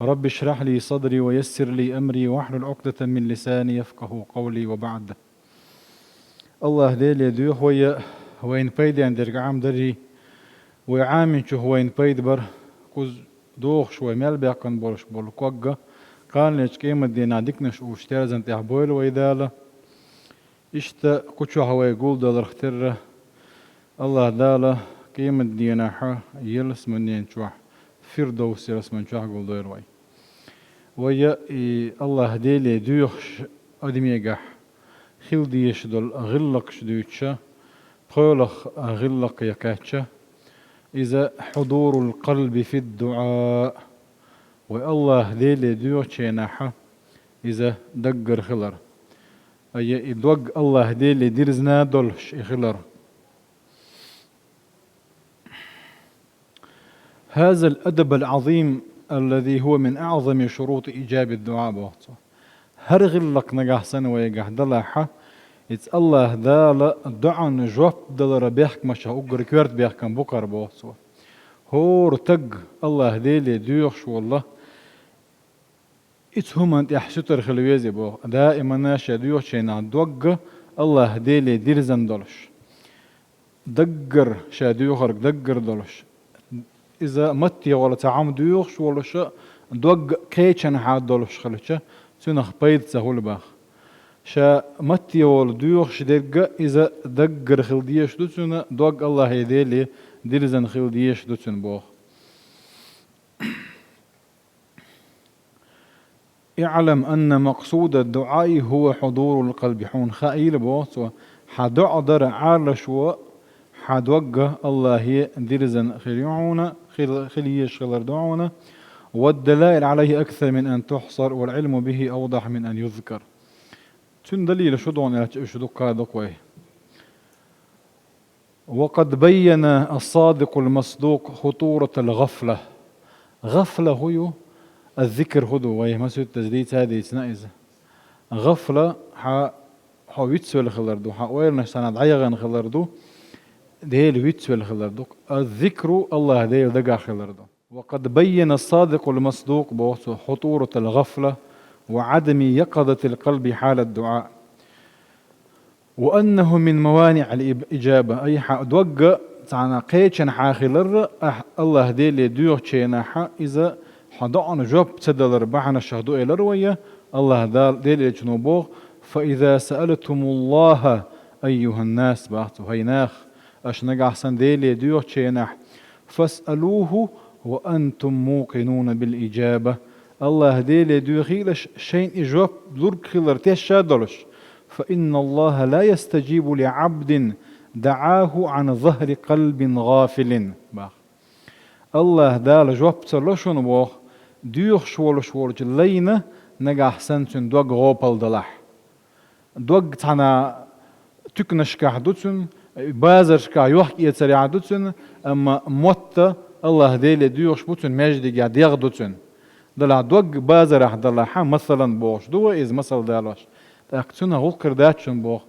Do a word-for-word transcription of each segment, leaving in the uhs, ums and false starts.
رب اشرح لي صدري ويسر لي أمري واحلل عقدة من لساني يفقهوا قولي وبعد. АллахӀ Деле доьху вай, вайна пайден дерг Ӏамадарий, вай Ӏаминчух вайна пайда бар, кхуза дохуш вай мел баьккхина болуш болу ког а, кхана лечу къематдийнахь диканаш уьш терзан тӀехь бойла вай Дала. Иштта кху чохь вай гулдаларх терра, АллахӀ Дала къематдийнахь ялсаманин чохь, Фирдовс ялсаманин чохь гулдойла вай. Вай и АллахӀ Деле доьхуш адамегахь хила дезаш долу гӀиллакхаш дуьйцуша, пхоьалгӀа гӀиллакх ян кхаьчча, иза хьудурул къалби фид дуӀа, вай АллахӀ Деле доьхучу хенахь иза даггара хилар. Ай, и дог АллахӀ Деле дирзина долуш и хилар. هذا الأدب العظيم الذي هو من أعظم شروط إجابة الدعاء, боху цо. ХӀара гӀиллакх нагахь санна вайгахь далахь, иза АллахӀ Дала доӀана жоп далара бехкамашах уггар коьрта бехкам бу-кх хӀара, боху цо. ХӀора таг АллахӀ Деле доьхуш волу, иза хӀуманна тӀехь сутара хила веза, боху. Даимана ша доьхучу хенахь дог АллахӀ Деле дирзина долуш, даггара ша доьхург даггара долуш, иза матте гӀолла цхьа хӀума доьхуш волуша, дог кхечанхьа долуш хилча, цуьнах пайда ца хуьлу боху. Ша матте гӀолла доьхуш дерг а иза даггара хила дезаш ду цуьнан, дог АллахӀ Деле дирзина хила дезаш ду цуьнан, боху. اعلم أن مقصود الدعاء هو حضور القلب. Хьуна хаийла, боху цо, хьан доӀа дара Ӏалашо хьан дог АллахӀе дирзина хир ю хьуна, хила, хила езаш хилар ду хьуна. والدلائل عليه أكثر من أن تحصر والعلم به أوضح من أن يذكر. Цуьнан далилаш шу догӀун аьлча, уьш дуккха а ду-кх вай. وقد بين الصادق المصدوق خطورة الغفلة. ГӀафла хӀун ю? Аз-зикр хӀун ду? Вай масуьттаза дийца а дийцина иза. ГӀафла, хьан, хьо вицвелла хилар ду, хьан ойланаш санна дӀаяхана хилар ду, Дела вицвелла хилар ду. Аз-зикру, АллахӀ Дела дагахь хилар ду. وقد بين الصادق المصدوق, боху цо, خطورة الغفلة وعدم يقظة القلب حال الدعاء. وأنه من موانع الإب-، الإجابة. Ай, хьан дог цхьана кхечанхьа хилар, ахь АллахӀ Деле доьхучу хенахь, иза хьан доӀана жоп ца далар бахьанашах ду элира вай, АллахӀ Дала, Делан Элчано боху: فإذا سألتم الله أيها الناس, боху цо, хӀай нах, аша нагахь санна Деле доьхучу хенахь, فاسألوه وأنتم موقنون بالإجابة. АллахӀ Деле доьхийла аша, шайна и жоп лург хилар тешша а долуш. فإن الله لا يستجيب لعبد دعاه عن ظهر قلب غافل, боху. АллахӀ Дала жоп ца ло шуна, боху, доьхуш волуш волчу лайна, нагахь санна цуьнан дог гӀопал далахь. Дог цхьана туьканашкахь ду цуьнан, базаршкахь йохк-эцарехь ду цуьнан, амма мотт а АллахӀ Деле доьхуш бу цуьнан, маьждигехь дегӀ ду цуьнан. Делахь дог базарахь далахь, масалан, бохуш ду вай иза, масал далош. ТӀаккха цуьнан гӀуллакх хир дац шуна, боху.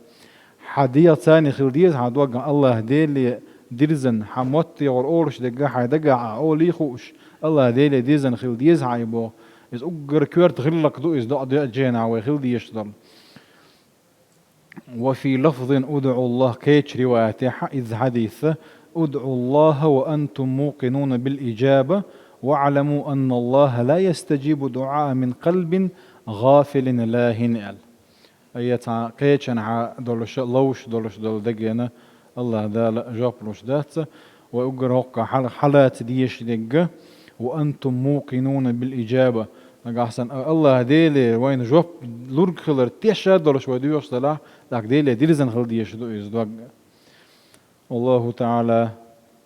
Хьан дегӀ царна хила деза, хьан дог АллахӀ Деле дирзина, хьан мотт а гӀур олуш дерг а хьайн дагахь а олий хууш, АллахӀ Деле дирзина хила деза хьан и, боху. Иза уггар коьрта гӀиллакх ду иза, доӀа доьхучу хенахь вай хила дезаш долу. وفي لفظ ادعوا الله, кхечу риваятехь иза хьадис: ادعوا الله وأنتم موقنون بالإجابة واعلموا أن الله لا يستجيب دعاء من قلب غافل لاه, аьлла. Ай, цхьа кхечанхьа долуш, ловш долуш долу дегена АллахӀ Дала жоп луш дац, вай уггар хӀокху хьал-, хьалаца дезаш дерг а, وأنتم موقنون بالإجابة. Нагахь санна АллахӀ Деле вайна жоп лург хилар тешша а долуш вай доьхуш далахь, тӀаккха Деле дирзина хила дезаш ду иза дог. والله تعالى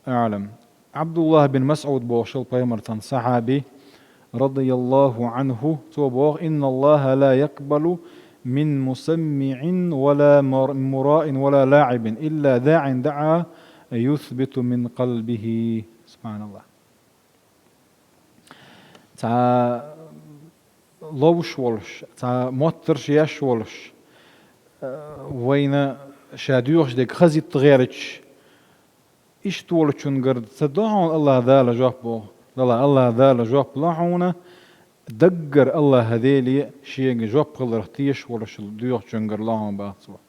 أعلم. ӀабдуллахӀ бин МасӀуд бохуш волу пайхамаран сахьаби, رضي الله عنه, цо боху: إن الله لا يقبل من مسمع ولا مر-، مراء ولا لاعب إلا داع دعا يثبت من قلبه. سبحان الله. Цхьа ловш волуш, цхьа моттарш еш волуш, э, вайна ша доьхуш дерг хазитта гӀерташ, иштта волчуьнгара ца до хьуна АллахӀ Дала жоп, боху. Далахь, АллахӀ Дала жоп ло хьуна, Даггара Аллахьа Деле шега жоп хиларх тешаш волаш доьхучунгара лоархӀам бац цо.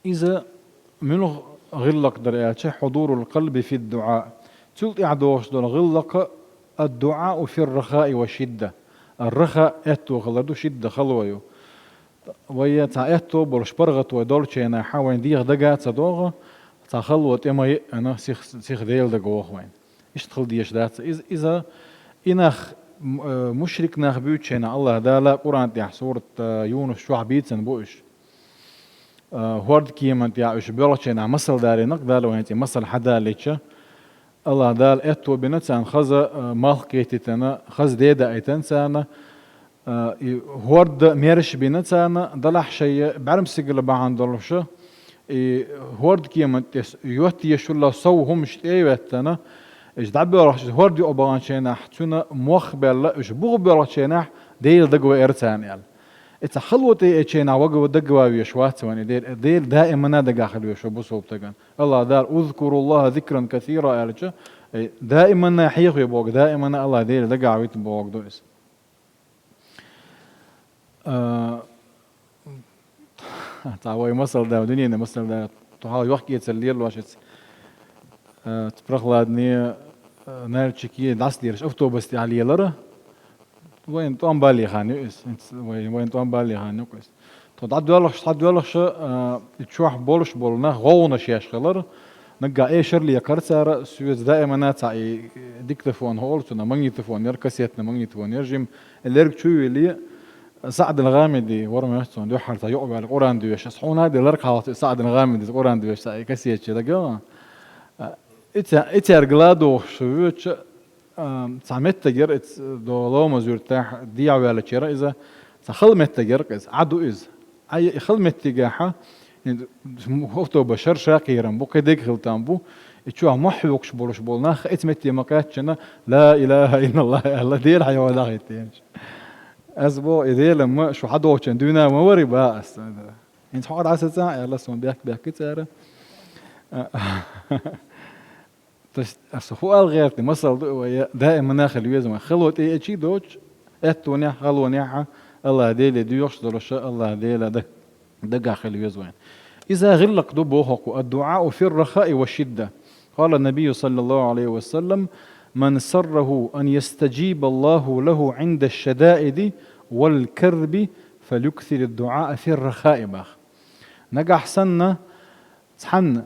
Иза муьлха гӀиллакх дара аьлча, حضور القلب في الدعاء. Цул тӀаьхьа доагӀаш дола гӀиллакх الدعاء في الرخاء والشدة. Ар-раха аьтто хилар ду, шидда хало ю. Вай цхьа аьтто болаш паргӀато долча хенахьа вайна дегӀа дага а ца доагӀа, цхьа хало тӀема йиъана сих, сих Дела дага воагӀа вайна. Иштта хила дезаш дац. Из, иза и нах, м-, э, мушрик нах буьйцуча хенахь Аллахьа Дала Къуръан тӀехь сурат, э, Юнус чохь бийцина бу уьш. Э, хӀорда кеман тӀехь уьш боьлхуча хенахь масал далийнарг Дала вайна цӀе масал хьадаллича, Аллахьа Дала аьтто бина царна, хаза, э, малх кхетийтина, хаза де даийтина царна, э, и хӀорда мерш бина царна, делахь шайн бӀаьрмсигала бахьана долуша, и хӀорда кеман тӀе йоттаеш йолу сов хӀумаш тӀе а йоьттина, уьш дӀабоьлхуш, хӀорда юкъа баханчу хенахь цуьнан мох а баьлла, уьш буха боьлхучу хенахь Дела дага веара царна аьлла. И цхьа хало тӀе а йиъчу хенахь вага дага ван везаш вац вайна, и Дела, Дела даимана дагахь хила везаш ву бусалба стагана. Аллахьа Дала: «اذكروا الله ذكرا كثيرا», аьлча, э, даимана хьехаве бохург, даимана Аллахь Дела дагахь вита бохург ду иза. А, цхьа вай масал дан, дуьненан масал дан, тхьовра йохк-эцар лелош иза. А, Прохладне, а, Нальчике дӀасадераш автобус тӀехь лелара. Вайн тӀом баллий хан ю иза. Вай, вайн тӀом баллий хан ю иза. Тхо дӀадоьлхуш, дӀадоьлхуш, а, и чохь болуш болу нах гӀовгӀанаш еш хилар. Наггахь эшар лекхара цара, соьца даимана цхьа и диктофон хӀоалу цунах, магнитофон яра, кассетный магнитофон яра, жима лерг чу а вилли, СаӀдил ГӀамиди, вара ма вац цунна дуьххьара цхьа юкъа ваьлла Къуръан доьшуш. Ас хьуна а де ларкхьалгӀа СаӀдил ГӀамидис Къуръан доьшуш цхьа и кассеташ дагахь. А, и ца-, и цаьрга ладугӀуш воьдуш, а, цхьа меттиг яра иза, до Ломаз-Юьртахь дехьаваьллачу яра иза, цхьа хала меттиг яра иза, Ӏа ду иза. Ӏа и хала меттигехьа, и автобус шарша кхерам бу, кхидерг хила там бу, и чохь мохь хьоькхуш болуш болу нах, и цу метте ма кхаьччина, «Ла илаха иллаллах» аьлла, Дела хьайо дахийтинчу. Ас боху, и Дела ма шу хьадохучун дуьйна ма вари баха ас. ХӀинца хьо дӀасаца аьлла, суна бехк-бехк цара. То есть, аса хӀу ала гӀерта, масал ду вай, даимана хила веза вайн. Хало тӀе а чий доцуш, аьттонехь, халонехь а, Аллахь Деле доьхуш долуша, Аллахь Дела даг-, дагахь хила веза вайн. Иза гӀиллакх ду боху-кх: «الدعاء في الرخاء والشدة». قال النبي صلى الله عليه وسلم: «من سره أن يستجيب الله له عند الشدائد والكرب فليكثر الدعاء في الرخاء», бах. Нагахь санна, цхьанна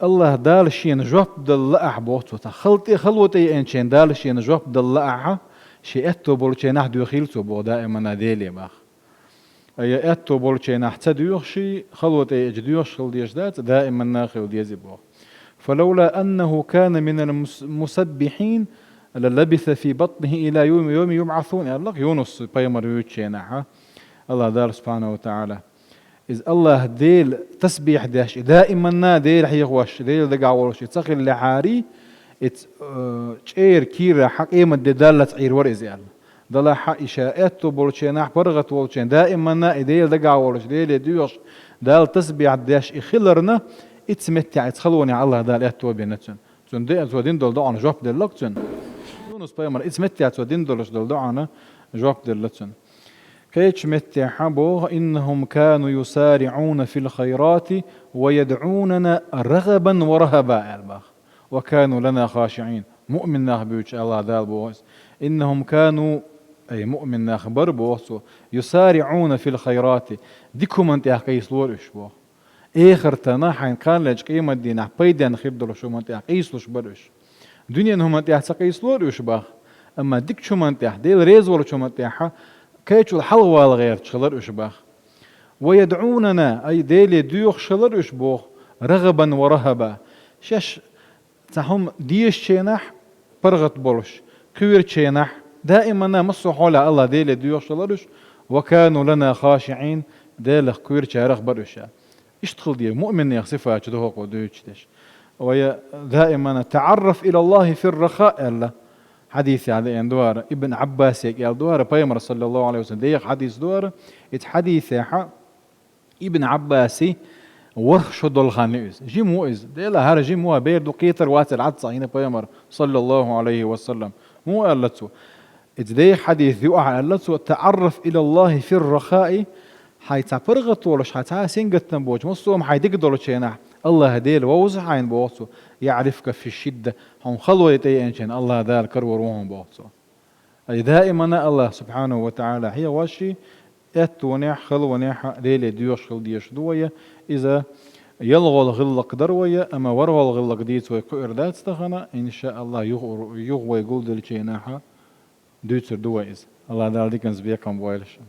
Аллахь Дала шена жоп дала лаахь боху цо, цхьа хала тӀе, хало тӀе еанчийн Дала шена жоп дала лаахьа, шен аьтто болчийнахь доьхийла цо боху даимана Деле, бах. Ай, аьтто болчийнахь ца доьхуш, хало тӀе еача доьхуш хила дезаш дац, даимана хила деза боху. «فلولا أنه كان من المس-، المسبحين للبث في بطنه إلى يوم، يوم يبعثون», аьлла-кх Юнус пайхамар вуьйцучийнахьа Аллахь Дала субхьанаху ва таӀала. Иза Аллахь Дела тасбихь деш, и даиманна Дела хьехош, Дела дагахь волуш и ца хиллехьарий, иза, э, чӀеран кийрахьа къематде даллалц Ӏийр вара иза аьлла. Далахьа и ша аьтто болчийнахь, паргӀат волчийн, даиманна и Дела дагахь волуш, Деле доьхуш, Далла тасбихь деш и хиларна, иццу меттехь иза халонехь Аллахь Дала аьтто а бина цуьнан. Цуьнан де-, цо дина долу доӀана жоп делла-кх цуьнан. Юнус пайхамар иццу меттехь цо дина долуш долу доӀана жоп делла цуьнан. Кхечу меттехьа боху: «إنهم كانوا يسارعون في الخيرات ويدعوننا رغبا ورهبا», аьлла баха. «وكانوا لنا خاشعين». Муъмин нах буьйцуш Аллахь Дала боху иза. «إنهم كانوا», ай, муъмин нах бара боху цо, «يسارعون في الخيرات», дика хӀуманна тӀехь къийсалора уьш боху. Эхартана хьайн кхаллечу къематдийнахь пайденна хир долуш хӀуманна тӀехь къийсалуш бара уьш. Дуьненан хӀуманна тӀехь ца къийсалора уьш баха, амма дикачу хӀуманна тӀехь, Дела реза волчу хӀуманна тӀехь кхечул хьалхавала гӀерташ хилара уьш баха. «ويدعوننا», ай, Деле доьхуш хилара уьш боху, «رغبا ورهبا». Шаьш цхьа хӀума дезачийнахь паргӀат болуш, кхоьручийнахь, даиманна массо а хьолехь Аллахь Деле доьхуш хилара уьш, «وكانوا لنا خاشعين», Делах кхоьручарах бара уьш. Иштта хила деза, муъминех сифаташ ду хӀокхо дуьйцуш дерш. Вай даиманна «تعرف إلى الله في الرخاء» аьлла, хьадисехь деана ду хӀара, Ибн Ӏаббасе аьлла ду хӀара, пайхамар, саллаллаху Ӏалайхи ва саллам, деха хьадис ду хӀара, ицу хьадисехьа Ибн Ӏаббаси ворхӀ шо долу хан ю иза. Жима ву иза. Дела хӀара жима ву, бер ду, кхетар вацара Ӏад цхьа хӀина пайхамар, саллаллаху Ӏалайхи ва саллам. Муха аьлла цо? Иза дийхача хьадиса юкъахь аьлла цо: «تعرف إلى الله في الرخاء». Хьайн цхьа паргӀат волуш, хьайн цхьа а сингаттам боцуш, массо а хьайн дика долчу хенахь, АллахӀ Дела вовза хьайна, боху цо, «يعرفك في الشدة». Хьуна хало тӀееанчу хенахь АллахӀ Дала карор ву хьуна, боху цо. Ай даимана АллахӀ субхьанаху ва таӀала хьехош, аьттонехь, халонехь Деле доьхуш хила дезаш ду вай. Иза ялхалгӀа гӀиллакх дара вай, амма ворхӀалгӀа гӀиллакх дийца вай кхуьур дац тахана, иншааллахӀ, юха, юха вай гулделлачу хенахь дуьйцур ду вай иза. АллахӀ Дала диканца бекхам бойла шун.